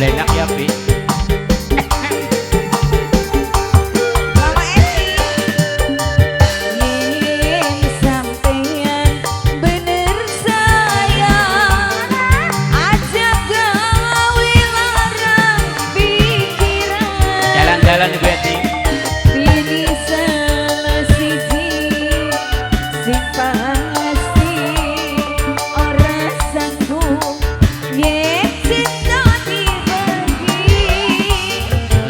Blenak ya, Pi. Mama Eti. Yen sampean bener sayang, aja gawe larang pikiran. Jalan-jalan Ibu Eti. Pilih salah siji sing pasti ora sanggup yen cinta dibagi.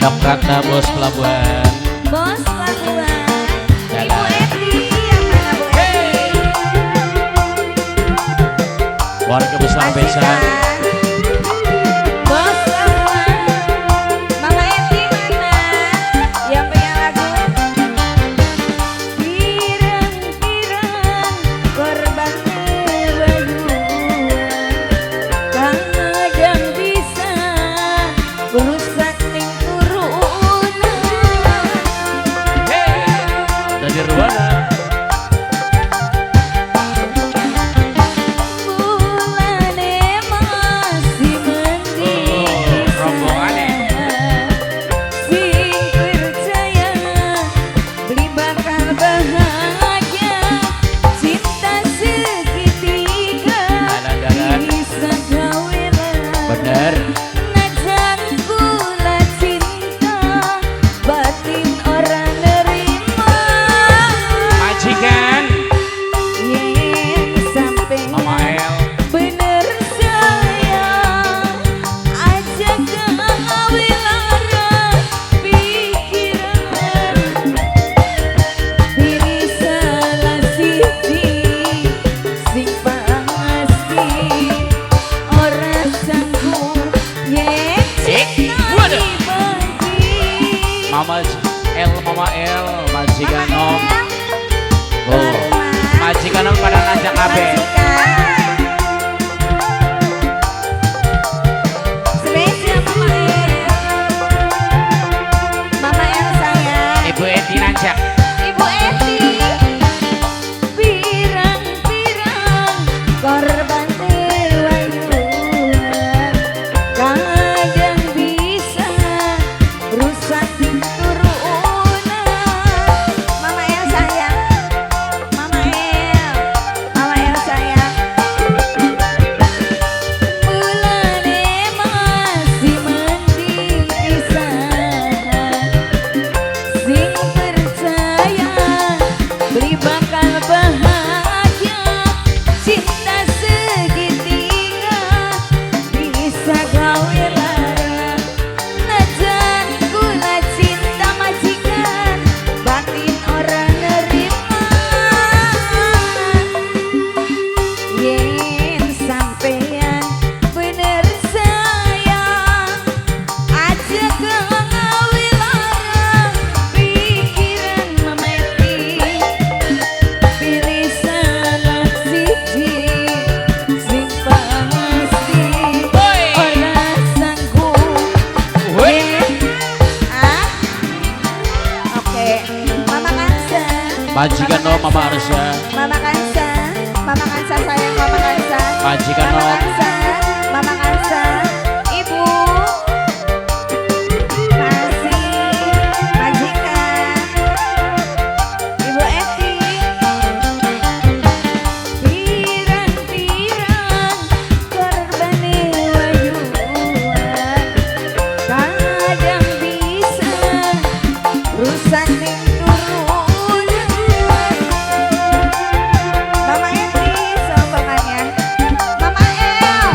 Dok Ratna Bos Pelabuhan. Bos Pelabuhan. Jalan. Ibu Eti, yang mana Bu Eti? Warga besar besan. Majikan. Bos Pelabuhan. Mama Eti mana? Yang punya lagu Pirang-pirang korban wayuan, kadang bisa rusak ning turunan. Dari Ruana. Bulane masih mending Oh, rombongane. Sing percaya beli bakal bahagia, cinta segitiga Jalan-jalan. Bisa gawe lara. Bener. Najan kula cinta, batin ora nerima. Majikan. Yen sampean Mama El. bener sayang, aja gawe lara pikiran. Pilih salah siji sing pasti ora sanggup yen cinta Waduh. dibagi. Mama L, Mama L, majikan Mama Om. El. Oh. Majikan Om pada ngajak kabeh. Majikan. Spesial Mama El. Mama El sayang. Ibu Eti nanjak. Ibu Eti. Pirang-pirang korban wayuan, kadang bisa rusak turunan. Mama El sayang. Mama El. Mama El sayang. Bulane masih mending pisahan, sing percaya beli bakal bahagia, cinta segitiga bisa gawe lara. Najan kula cinta majikan, batin ora nerima. Yen sampean bener sayang, aja gawe lara pikiran. Mama Eti. Pilih salah siji sing pasti ora sanggup. Woi. Ah, oke, Mama Kansa. Majikan Om, Mama Arsya. Mama Kansa, Mama Kansa sayang, Mama Kansa. Majikan Mama Om. Kansa, Mama Kansa, Ibu. Masih majikan. Ibu Eti. Pirang-pirang korbane wayuan, kadang bisa rusak ning turunan. Mama Eti sombongannya. Mama El.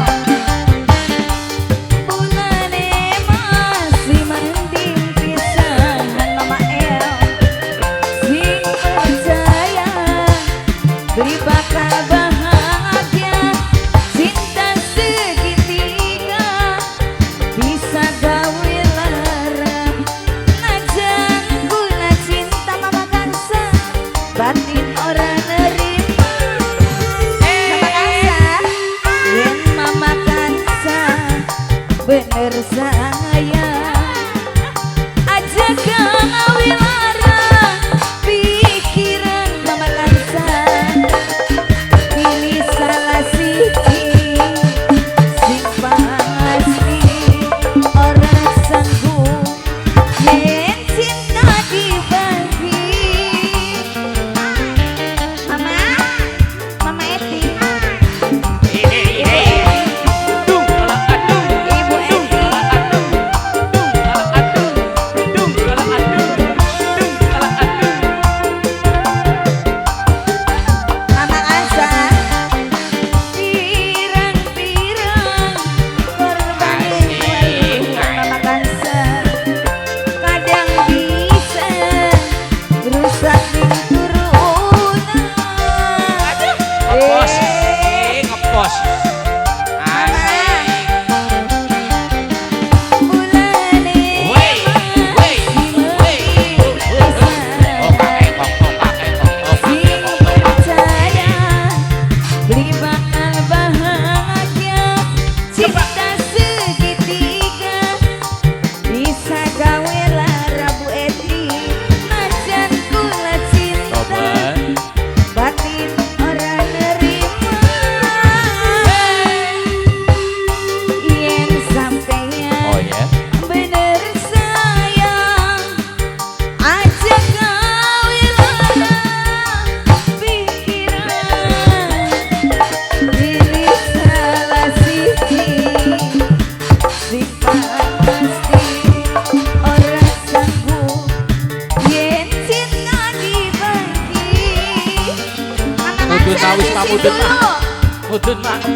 Bulane masih mending pisahan. Mama El. Sing percaya beli bakal bahagia, cinta segitiga bisa gawe lara. Najan kula cinta Mama Kansa, batin ora nerima. Mama Kansa, yen Mama Kansa bener sayang, aja gawe lara pikiran. Mama Kansa. Pilih salah siji sing pasti Mudun, dulu. Mak. Mudun, Mak.